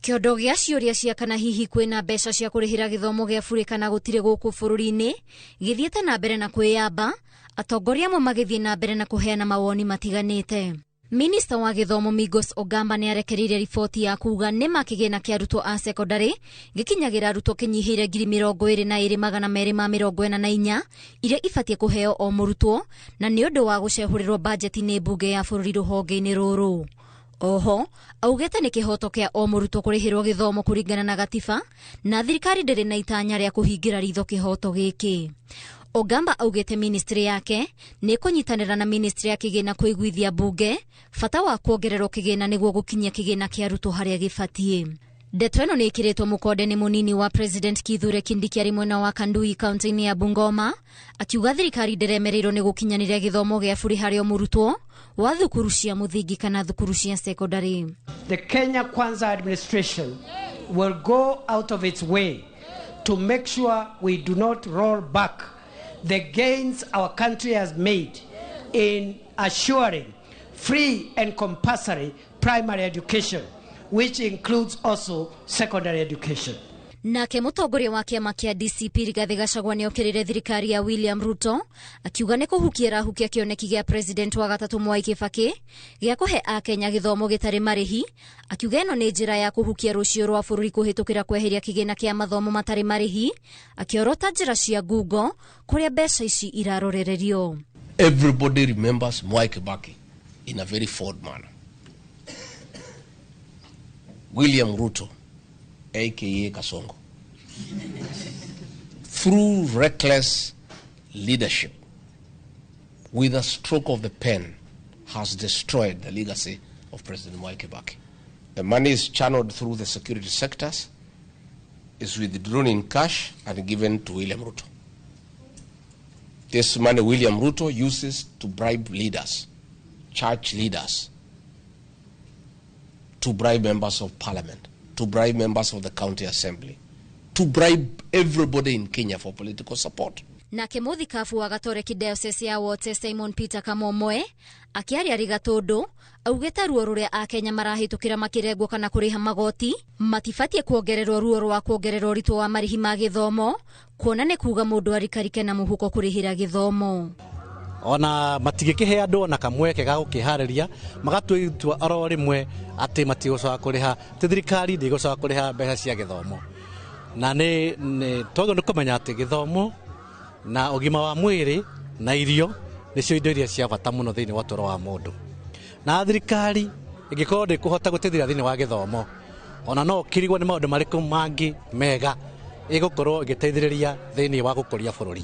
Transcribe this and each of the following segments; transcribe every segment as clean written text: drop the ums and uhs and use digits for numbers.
Kĩondo gĩa ciũria cia kana hihi kwĩna mbeca cia kũrĩhĩra gĩthomo gĩa burĩ kana gũtirĩ gũkũ bũrũri-inĩ gĩthiĩte na mbere na kwĩyamba, atongoria amwe magĩthiĩ na mbere na kũheana mawoni matiganĩte. Minista wa gĩthomo Migos Ogamba nĩ arekereirie riboti ya kuga nĩma kĩgĩna kĩa arutwo a sekondarĩ gĩkinyagĩra arutwo kĩnyihĩire 22,244 iria ibatiĩ kũheo o mũrutwo, na nĩ ũndũ wa gũcehũrĩrwo bajeti nĩ mbunge ya bũrũri rũhonge-inĩ rũrũ. Oho augĩte nĩ kĩhoto kĩa o mũrutwo kũrĩhĩrwo gĩthomo kũringana na gatiba, na thirikari ndĩrĩ na itanya rĩa kũhingĩra ritho kĩhoto gĩkĩ. Ogamba augĩte ministry yake nĩ ĩkũnyitanĩra na ministry ya kĩgĩna kũiguithia mbunge bata wa kuongererwo kĩgĩna nĩguo gũkinyia kĩgĩna kĩa arutwo harĩa gĩbatiĩ. Ndeto ĩno nĩ ĩkĩrĩtwo mũkonde nĩ mũnini wa President Kithure Kindiki arĩ mwena wa Kandui kaunti-inĩ ya Bungoma, akiuga thirikari ndĩremereirwo nĩ gũkinyanĩria gĩthomo gĩa burĩ harĩ o mũrutwo wa thukuru cia mũthingi kana thukuru cia sekondarĩ. The Kenya Kwanza administration will go out of its way to make sure we do not roll back the gains our country has made in assuring free and compulsory primary education, which includes also secondary education. Nake mũtongoria wa kĩama kĩa DCP Rigathĩ Gachagua nĩ okĩrĩire thirikari ya William Ruto, akiuga nĩ kũhukia ĩrahukia kĩoneki gĩa president wa gatatũ Mwai Kibaki gĩa kũhe akenya gĩthomo gĩtarĩ marĩhi, akiuga ĩno nĩ njĩra ya kũhukia rũciũ rwa bũrũri kũhĩtũkĩra kweheria kĩgĩna kĩa mathomo matarĩ marĩhi, akĩorota njĩra cia ngungo kũrĩa mbeca ici irarorererio. Everybody remembers Mwai Kibaki in a very fond manner. William Ruto, aka Kasongo, through reckless leadership, with a stroke of the pen, has destroyed the legacy of President Mwai Kibaki. The money is channeled through the security sectors, is withdrawn in cash and given to William Ruto. This money William Ruto uses to bribe leaders, church leaders, to bribe members of parliament, to bribe members of the county assembly, to bribe everybody in Kenya for political support. Nake mũthikabu wa Gatoreki Diocese ya Wote Simon Peter Kamomoe akĩaria arĩ Gatũndũ augĩte ruo rũrĩa akenya marahĩtũkĩra makĩrengwo kana kũrĩha magoti matibatiĩ kuongererwo ruo rwa kuongererwo ũritũ wa marĩhi ma gĩthomo, kuona nĩ kuga mũndũ arikarike na mũhuko kũrĩhĩra gĩthomo. Ona matigĩkĩhe andũ ona kamweke ga gũkĩharĩria, magatua itua oro rĩmwe atĩ matigũcoka kũrĩha, atĩ thirikari ndĩgũcoka kũrĩha mbeca cia gĩthomo. Na nĩ twagĩrĩirwo nĩ kũmenya atĩ gĩthomo na ũgima wa mwĩrĩ na irio nĩcio indo iria cia bata mũno thĩinĩ wa ũtũũro wa mũndũ. Na thirikari ĩngĩkorwo ndĩkũhota gũteithĩrĩria thĩinĩ wa gĩthomo, ona no ũkĩrigwo nĩ maũndũ marĩkũ mangĩ mega ĩgũkorwo ĩgĩteithĩrĩria thĩinĩ wa gũkũria bũrũri,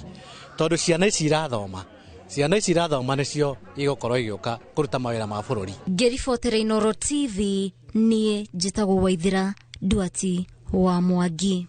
tondũ ciana ici irathoma, ciana ici irathoma nĩcio igũkorwo igĩũka kũruta mawĩra ma bũrũri. Ngĩribotera Inooro TV, niĩ njĩtagwo Waithĩra Nduati wa Mwangi.